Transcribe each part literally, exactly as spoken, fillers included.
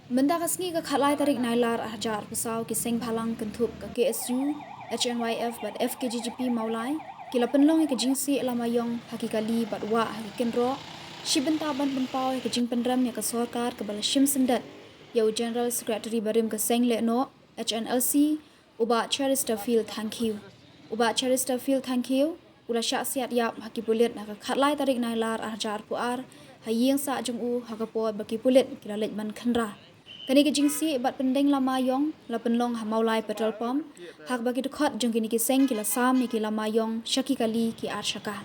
Mynta ka sngi ka khatlai tarik Nailar arhajar arphew saw ki seng bhalang kynthup ka K S U, H N Y F bad F K J G P Mawlai ki la pynlong ïa ka jingsieh lama ïong ha ki kali bad wah ha ki kynroh, shi bynta ban pynpaw ïa ka jingpynrem ïa ka sorkar kaba la shim syndet ïa u General Secretary barim ka seng lehnoh H N L C, u Bah Cheristerfield Thangkhiew. U Bah Cheristerfield Thangkhiew u la shah siat ïap ha ki pulit ha ka khatlai tarik Nailar arhajar arphew ar ha ïing sah jong u ha ka por ba ki pulit ki la leit ban khynra. Kane ka jingsieh bad pyndeng lama ïong la pynlong ha Mawlai Petrol Pump, ha kaba ki dkhot jong kine ki seng ki la sam ïa ki lama ïong sha ki kali ki ar shaka.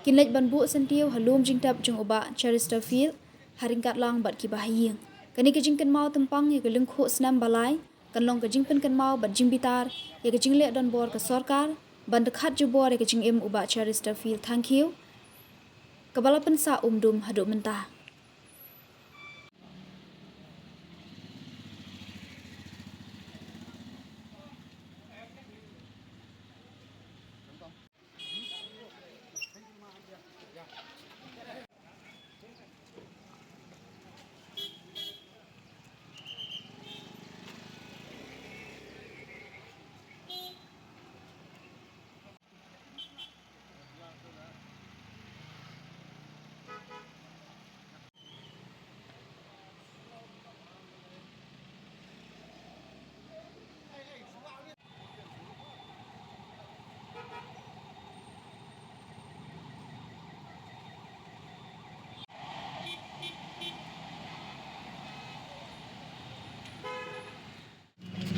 Kin leit ban buh syntiew ha lum jingtep jong u Bah Cheristerfield ha ryngkat lang bad kiba ha ïing. Kane ka jingkynmaw tympang ïa ka lyngkhuh snem ba lai kan long ka jingpynkynmaw bad jingbitar ïa ka jingleh donbor ka sorkar ban dkhat jubor ïa ka jingim u Bah Cheristerfield Thangkhiew kaba la pynsah umdum haduh mynta.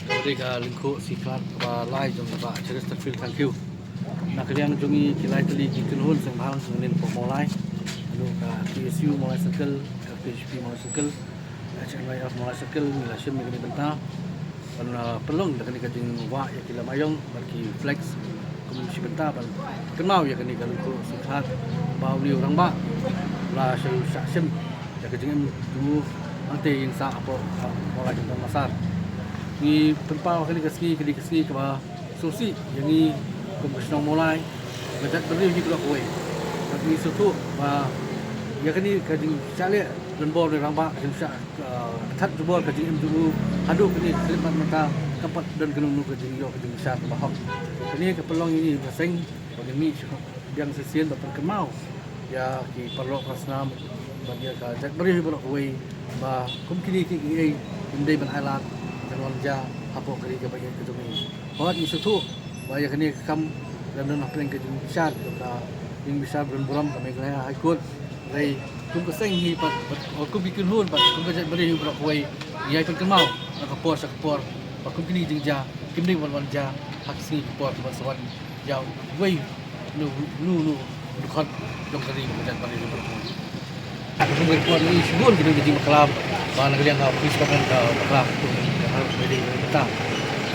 Ka dei ka lyngkhuh sikhar kaba lai jong ka Bah Cheristerfield Thangkhiew. Na ka liang jong ngi ki lai tylli ki kynhun seng bhalang seng nongrim pok Mawlai, ka K S U Mawlai Circle, ka K J P Mawlai Circle, H N Y F Mawlai Circle, ngi la shim ïa kane bynta ban, uh, pynlong da kane ka jingwah ïa ki lama ïong bad ki flex kum shi bynta ban kynmaw ïa kane ka lyngkhuh sikhar ba une u rangbah la shah shim ïa ka jingim jong u hangtei ïing sah hapoh, uh, Mawlai Jingtang Masar. Ngi pynpaw kane ka sngi ka dei ka sngi kaba sngewsih ïa ngi kum ka shnong Mawlai, ka jaitbynriew hi baroh kawei. Bad ngi sngewthuh ba ïa kane ka jingshah leh donbor ne rangbah ka jingshah, uh, dkhat jubor ka jingim jong u haduh kane ka khyllipmat mynta kam pat don kano kano ka jingïoh ka jingbishar kaba hok. Kane ka pynlong ïa ngi ka seng ba ngin mih sha biang shisien ba pynkynmaw ïa ki paralok parasnam bad ïa ka jaitbynriew hi baroh kawei ba kum kine kiei kiei kim dei ban ailad kan wan jia hapoh ka ri kaba ïeit ka jong ngi. Bad ngi sngewthuh ba ïa kane ka kam kan don hapdeng ka jingbishar jong ka jingbishar ba don burom ka Meghalaya High Court. Hynrei kum ka seng hi bad, bad kum ki kynhun bad kum ka jaitbynriew hi baroh kawei ngi ïai pynkynmaw na ka por sha ka por ba kum kine ki jingjia kim dei ban wan jia ha ki sngi ki por kiban sa wan ïa uwei uno uno uno u dkhot jong ka ri bad ka jaitbynriew hi baroh kawei. Ka kum ka report ngi shibun ki don ka jingbakla ba na ka liang ka office ka don ka bakla ka kum ka hal ka dei ka bynta.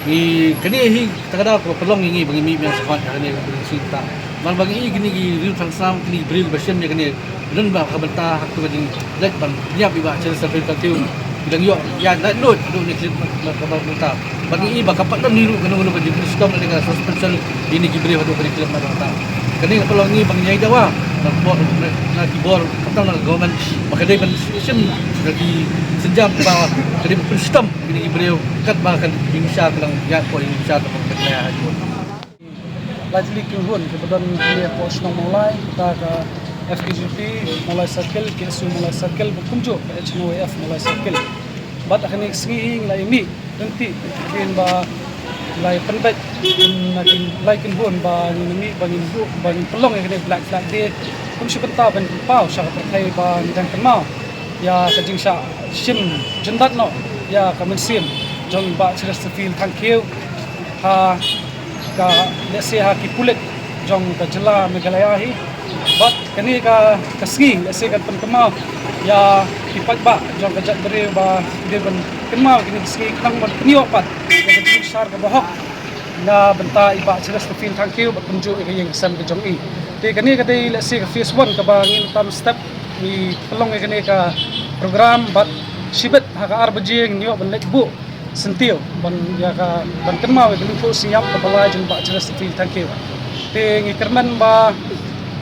Ngi kane hi kata ka daw kaba pynlong ïa ngi ba ngi mih biang shakhmat ha kane ka kum ka sngi bynta. Namar ba ngi i kine ki riew thaw snam kine ki briew kiba shim ïa kane don ba ka bynta ha katu ka jingleit ban pynïap ïa i Bah Cheristerfield Thangkhiew. Ki dang ïoh ïaid laitluid haduh kane ka khyllipmat kaba mynta. Bad ngi i ba kam pat don hi ruh kano kano ka jingpynshitom lane ka suspension ïa kine ki briew haduh kane ka khyllipmat mynta. Kane ka pynlong ngi ba ngi ïai dawa na ka bor, na ki bor, kata na ka government ba ka dei ban shim da ki sienjam ba ka dei ban pynshitom ïa kine ki briew katba ka jingbishar ka dang ïaid hapoh ïing bishar ka Meghalaya High Court. Lai tylli ki kynhun kiba don hangne hapoh shnong Mawlai, kata ka F K J P Mawlai Circle, K S U Mawlai Circle, bad kumjuh ka H N Y F Mawlai Circle. Bad ha kane ka sngi hi ngi la ïa mih ryntih hadien ba la ïa pynbeit na ki lai kynhun ba ngin mih ba ngin buh ba ngin pynlong ïa kane Black Flag Day kum shi bynta ban pynpaw sha ka pyrthei ba ngi dang kynmaw ïa ka jingshah shim jyndat noh ïa ka mynsiem jong Bah Cheristerfield Thangkhiew ha ka lehse ha ki pulit jong ka jylla Meghalaya hi. Bad kane ka, ka sngi lehse kan pynkynmaw ïa ki paidbah jong ka jaitbynriew ba ki dei ban kynmaw kine ki sngi khnang ban pynïoh pat ïa ka jingbishar kaba hok na bynta i Bah Cheristerfield Thangkhiew bad kumjuh ïa ka ïing ka sem ka jong i. Te kane ka dei lehse ka phase one kaba ngin tam step ngi pynlong ïa kane ka program bad shibit ha ka ar baje ngin ïoh ban leit buh syntiew ban ïa ka ban kynmaw ïa ka lyngkhuh sngewïap kaba lai jong Bah Cheristerfield Thangkhiew. Te ngi kyrmen ba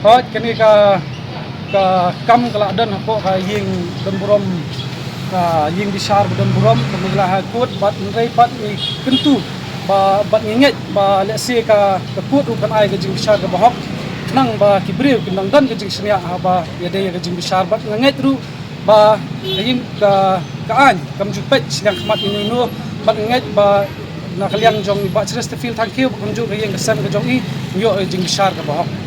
hooid kane ka, ka kam ka la don hapoh ka ïing donburom ka ïing bishar ba don burom ka Meghalaya High Court, bad hynrei pat ngi kyntu ba bad ngi ngeit ba lehse ka ka court ruh kan ai ka jingbishar kaba hok, khnang ba ki briew kin nang don ka jingshaniah haba ïadei ïa ka jingbishar. Bad nga ngeit ruh ba ka ïing ka ka aiñ kam ju peit shiliang khmat ino ino, bad nga ngeit ba na ka liang jong i Bah Cheresterfield Thangkhiew bad kumjuh ka ïing ka sem ka jong i, ngi ïoh ka jingbishar kaba hok.